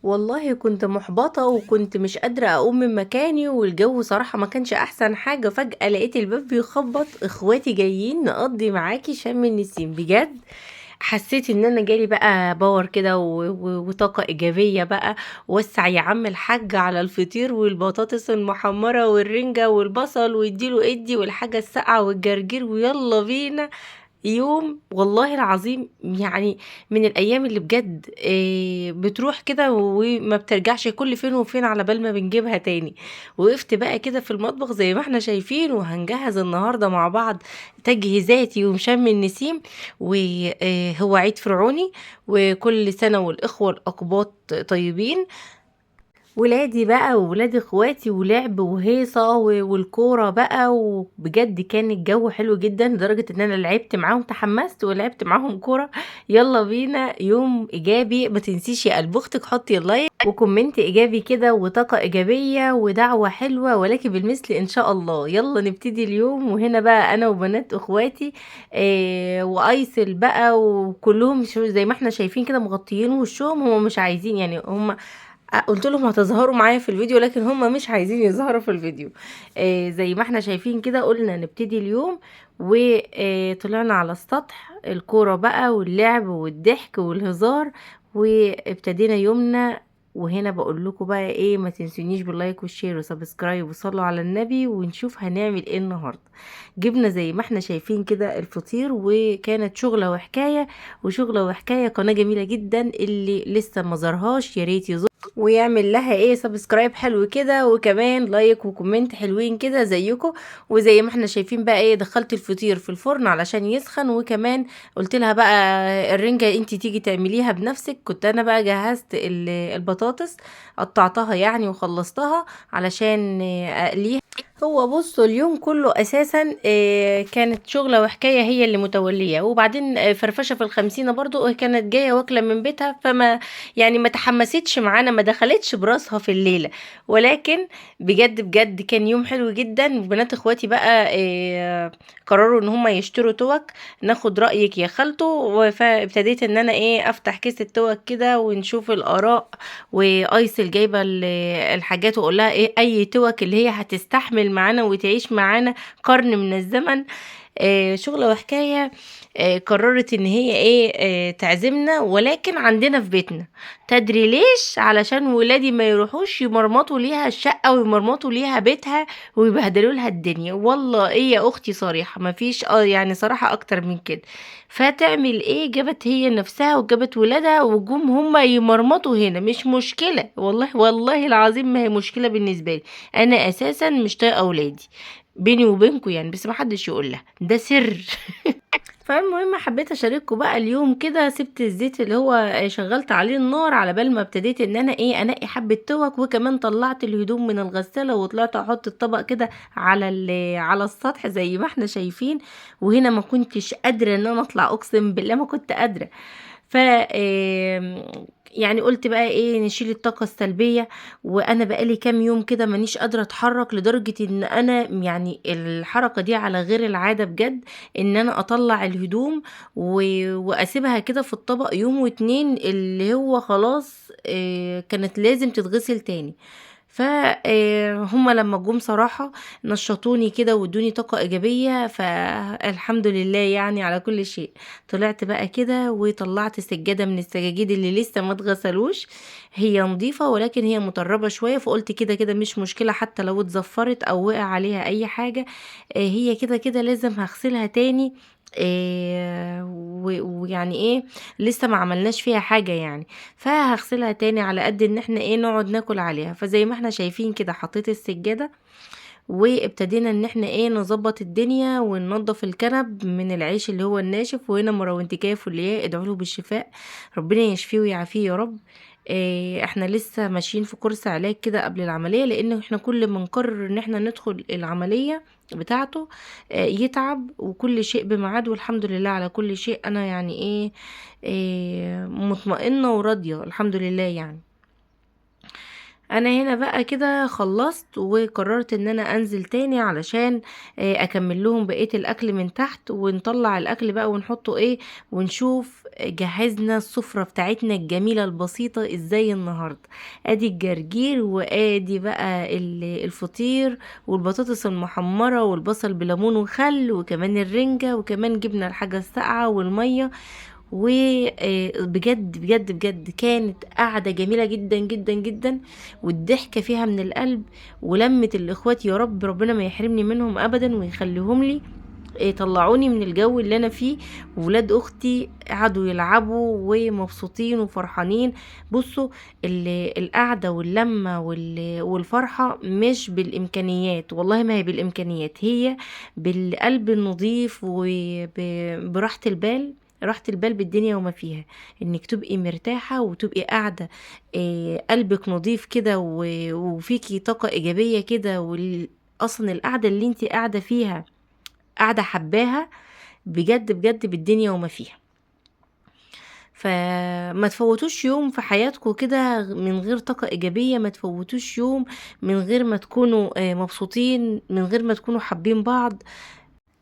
والله كنت محبطة وكنت مش قادرة أقوم من مكاني، والجو صراحة ما كانش أحسن حاجة. فجأة لقيت الباب بيخبط، إخواتي جايين نقضي معاكي شم النسيم. بجد حسيت إن أنا جالي بقى power كده وطاقة إيجابية بقى. وسع يا عم الحاج على الفطير والبطاطس المحمرة والرنجة والبصل واديله ادي والحاجة الساقعة والجرجير، ويلا بينا يوم. والله العظيم يعني من الأيام اللي بجد بتروح كده وما بترجعش، كل فين وفين على بال ما بنجيبها تاني. وقفت بقى كده في المطبخ زي ما احنا شايفين، وهنجهز النهاردة مع بعض تجهيزات يوم شم النسيم، وهو عيد فرعوني، وكل سنة والإخوة الأقباط طيبين. ولادي بقى وولاد اخواتي ولعب وهيصة والكورة بقى، وبجد كان الجو حلو جدا لدرجة ان انا لعبت معاهم، تحمست ولعبت معاهم كورة. يلا بينا يوم ايجابي. ما تنسيش يا قلب اختك حطي like و comment ايجابي كده وطاقة ايجابية ودعوة حلوة ولكن بالمثل ان شاء الله. يلا نبتدي اليوم. وهنا بقى انا وبنات اخواتي وايسل بقى، وكلهم زي ما احنا شايفين كده مغطيين وشهم، هم مش عايزين يعني، هم قلت لهم هتظهروا معايا في الفيديو لكن هم مش عايزين يظهروا في الفيديو. زي ما احنا شايفين كده قلنا نبتدي اليوم، وطلعنا على السطح الكورة بقى واللعب والضحك والهزار، وابتدينا يومنا. وهنا بقول لكم بقى ايه، ما تنسونيش بال like وال share و subscribe وصلوا على النبي، ونشوف هنعمل ايه النهارده. جبنا زي ما احنا شايفين كده الفطير، وكانت شغله وحكايه وشغله وحكايه. قناه جميله جدا، اللي لسه ما زارهاش يا ريت يزور ويعمل لها ايه subscribe حلو كده، وكمان like و comment حلوين كده زيكم. وزي ما احنا شايفين بقى ايه، دخلت الفطير في الفرن علشان يسخن، وكمان قلت لها بقى الرنجة انتي تيجي تعمليها بنفسك. كنت انا بقى جهزت البطاطس، قطعتها يعني وخلصتها علشان اقليها. هو بصوا اليوم كله اساسا كانت شغله وحكايه هي اللي متوليه، وبعدين فرفشه في الخمسينه برضو كانت جايه واكله من بيتها، فما يعني ما تحمستش معانا، ما دخلتش براسها في الليله. ولكن بجد بجد كان يوم حلو جدا. وبنات اخواتي بقى قرروا ان هم يشتروا توك، ناخد رايك يا خالته. فابتديت ان انا ايه افتح كيس التوك كده ونشوف الاراء، وايسل جايبه الحاجات واقول لها ايه اي توك اللي هي هتستحمل معانا وتعيش معانا قرن من الزمن. شغلة وحكاية. قررت ان هي ايه تعزمنا، ولكن عندنا في بيتنا. تدري ليش؟ علشان ولادي ما يروحوش يمرمطوا ليها الشقة ويمرمطوا ليها بيتها ويبهدلوا لها الدنيا. والله ايه يا اختي صريحة، ما فيش يعني صراحة اكتر من كده. فتعمل ايه، جابت هي نفسها وجابت ولادها وجم هما يمرمطوا هنا. مش مشكلة والله، والله العظيم ما هي مشكلة بالنسبة لي، انا اساسا مش طايقة اولادي بيني وبينكم يعني، بس ما حدش يقول لها ده سر. فالمهم حبيت اشارككم بقى اليوم كده. سبت الزيت اللي هو شغلت عليه النار على بال ما ابتديت ان انا ايه انقي حبه توك، وكمان طلعت الهدوم من الغساله وطلعت احط الطبق كده على السطح زي ما احنا شايفين. وهنا ما كنتش قادره ان انا اطلع، اقسم بالله ما كنت قادره. ف يعني قلت بقى ايه نشيل الطاقة السلبية. وانا بقالي كام يوم كده مانيش قادرة اتحرك، لدرجة ان انا يعني الحركة دي على غير العادة بجد، ان انا اطلع الهدوم واسيبها كده في الطبق يوم واتنين، اللي هو خلاص كانت لازم تتغسل تاني. هما لما جم صراحة نشطوني كده وادوني طاقة ايجابية، فالحمد لله يعني على كل شيء. طلعت بقى كده وطلعت سجادة من السجاجيد اللي لسه ما اتغسلوش، هي نظيفة ولكن هي مطربة شوية، فقلت كده كده مش مشكلة حتى لو اتزفرت او وقع عليها اي حاجة، هي كده كده لازم هغسلها تاني. ويعني ايه لسه ما عملناش فيها حاجة يعني، فهغسلها تاني على قد ان احنا ايه نقعد ناكل عليها. فزي ما احنا شايفين كده حطيت السجادة وابتدينا ان احنا ايه نظبط الدنيا وننظف الكنب من العيش اللي هو الناشف. وهنا مروان تكاف واللي ادعوا له بالشفاء، ربنا يشفيه ويعافيه يا رب. احنا لسه ماشيين في كورس علاج كده قبل العملية، لان احنا كل ما نقرر ان احنا ندخل العملية بتاعته يتعب، وكل شيء بميعاد والحمد لله على كل شيء. انا يعني ايه مطمئنة وراضية الحمد لله يعني. انا هنا بقى كده خلصت وقررت ان انا انزل تاني علشان اكمل لهم بقية الاكل من تحت، ونطلع الاكل بقى ونحطه ايه، ونشوف جهزنا السفرة بتاعتنا الجميلة البسيطة ازاي النهاردة. ادي الجرجير، وادي بقى الفطير والبطاطس المحمرة والبصل بليمون وخل، وكمان الرنجة، وكمان جبنا الحاجة الساقعة والمية. وبجد بجد بجد كانت قعدة جميلة جدا جدا جدا، والضحكة فيها من القلب، ولمة الاخوات يا رب ربنا ما يحرمني منهم ابدا ويخليهم لي. طلعوني من الجو اللي انا فيه. وولاد اختي قعدوا يلعبوا ومبسوطين وفرحانين. بصوا القعده واللمه والفرحه مش بالامكانيات، والله ما هي بالامكانيات، هي بالقلب النظيف وبراحه البال. راحة البال بالدنيا وما فيها، انك تبقي مرتاحة وتبقي قاعدة، قلبك نظيف كده وفيكي طاقة ايجابية كده، اصلا القعدة اللي انتي قاعدة فيها قاعدة حباها بجد بجد بالدنيا وما فيها. فما تفوتوش يوم في حياتكم كده من غير طاقة إيجابية، ما تفوتوش يوم من غير ما تكونوا مبسوطين، من غير ما تكونوا حابين بعض.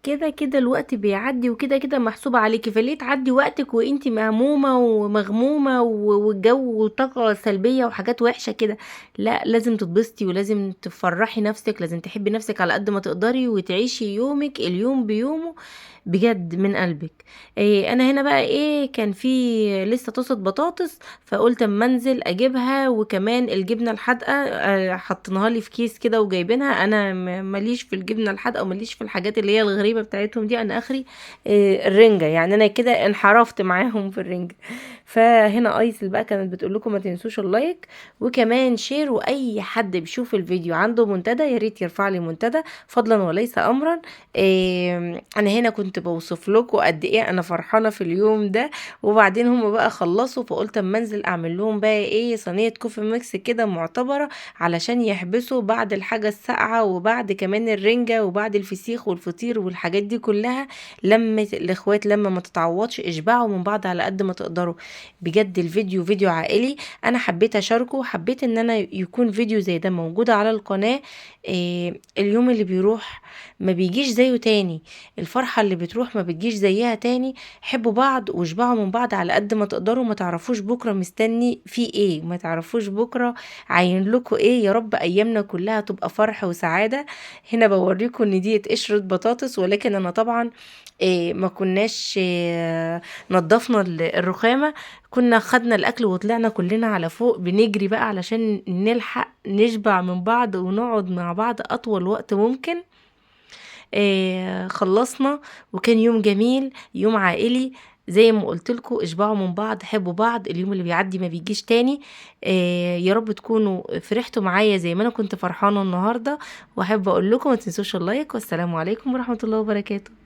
كده كده الوقت بيعدي، وكده كده محسوب عليكي، فليه تعدي وقتك وانتي مهمومة ومغمومة والجو وطاقة سلبية وحاجات وحشة كده؟ لا، لازم تتبسطي ولازم تفرحي نفسك، لازم تحبي نفسك على قد ما تقدري، وتعيشي يومك اليوم بيومه بجد من قلبك. انا هنا بقى كان في لسه طاسة بطاطس، فقلت اما انزل اجيبها، وكمان الجبنة الحادقة، حطيناها لي في كيس كده وجايبينها. انا ماليش في الجبنة الحادقة وماليش في الحاجات اللي هي الغريبة بتاعتهم دي، انا اخري الرنجة، يعني انا كده انحرفت معاهم في الرنجة. فهنا ايسل بقى كانت بتقول لكم ما تنسوش ال like وكمان share، واي حد بيشوف الفيديو عنده منتدى يا ريت يرفع لي منتدى فضلا وليس امرا. انا هنا كنت بوصف لكم قد ايه انا فرحانه في اليوم ده. وبعدين هم بقى خلصوا، فقلت اما انزل اعمل لهم بقى صينيه coffee mix كده معتبره، علشان يحبسوا بعد الحاجه الساقعه وبعد كمان الرنجه وبعد الفسيخ والفطير والحاجات دي كلها. لمه الاخوات لما ما تتعوضش، اشبعوا من بعض على قد ما تقدروا. بجد الفيديو فيديو عائلي، انا حبيت اشاركه، وحبيت ان انا يكون فيديو زي ده موجود على القناه. اليوم اللي بيروح ما بيجيش زيه تاني، الفرحه اللي بتروح ما بتجيش زيها تاني. حبوا بعض واشبعوا من بعض على قد ما تقدروا، ما تعرفوش بكره مستني في ايه، ما تعرفوش بكره عاين لكم ايه. يا رب ايامنا كلها تبقى فرح وسعاده. هنا بوريكم ان دي قشره بطاطس، ولكن انا طبعا ما كناش نظفنا الرخامه، كنا خدنا الاكل وطلعنا كلنا على فوق بنجري بقى علشان نلحق نشبع من بعض ونقعد مع بعض اطول وقت ممكن. خلصنا وكان يوم جميل، يوم عائلي زي ما قلت لكم. اشبعوا من بعض، حبوا بعض، اليوم اللي بيعدي ما بيجيش تاني. يا رب تكونوا فرحتوا معايا زي ما انا كنت فرحانة النهاردة. واحب اقول لكم ما تنسوش ال like، والسلام عليكم ورحمة الله وبركاته.